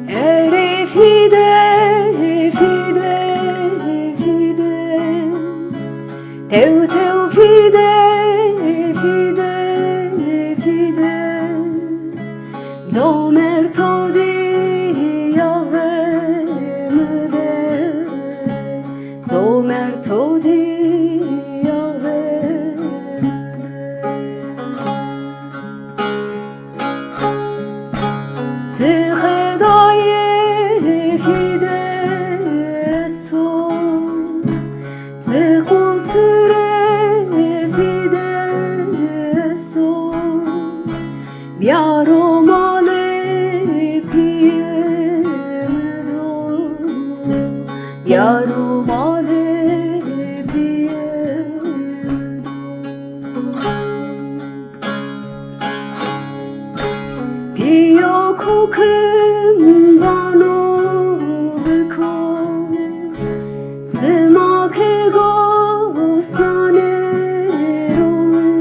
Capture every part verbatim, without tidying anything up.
Erê fîde, fîde, fîde. Tew tew fîde, fîde, fîde. Comerto dî yawe mi de, comerto dî yawe mi de. Ti xedayê fîde esto, ti qusirê fîde esto. Biyaro malê piyê mi do, biyaro malê piyê mi do. Piyo kokim vano biko, sima ke gosnanê rowi,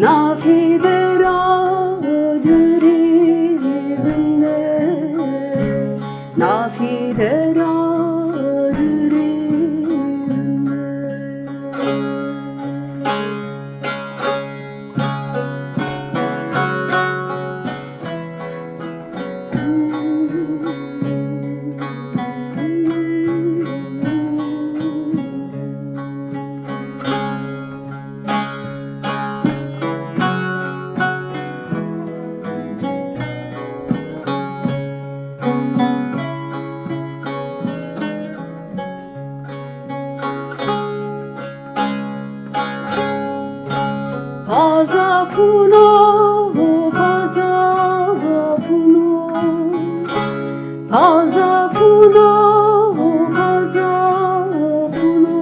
na fîde ra durî binde, na fîde ra durî binde. Paza puno, paza puno, paza puno, paza puno.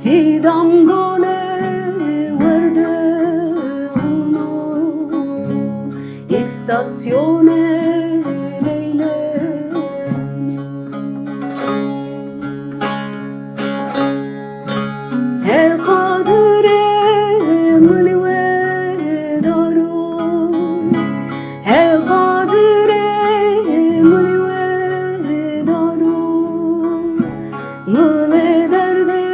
Fîdan gole werde uno, îstasyone leyle. He Qadirê mi lê wedaro, he Qadirê mi lê wedaro, mi lê derdê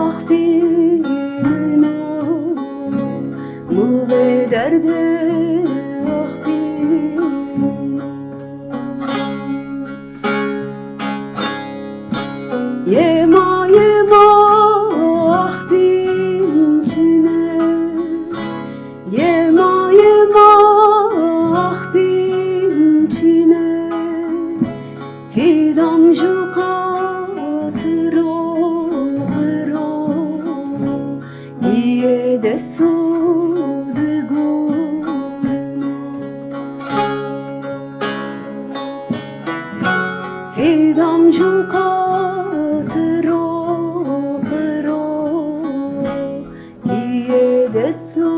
axpîn o, mi lê derdê axpîn o. Yema yema axpîn çine, yema yema axpîn çine. Fîdan ju qat ro qiro, bîyê dest û di gul. Fîdan ju qat ro qiro, bîyê dest û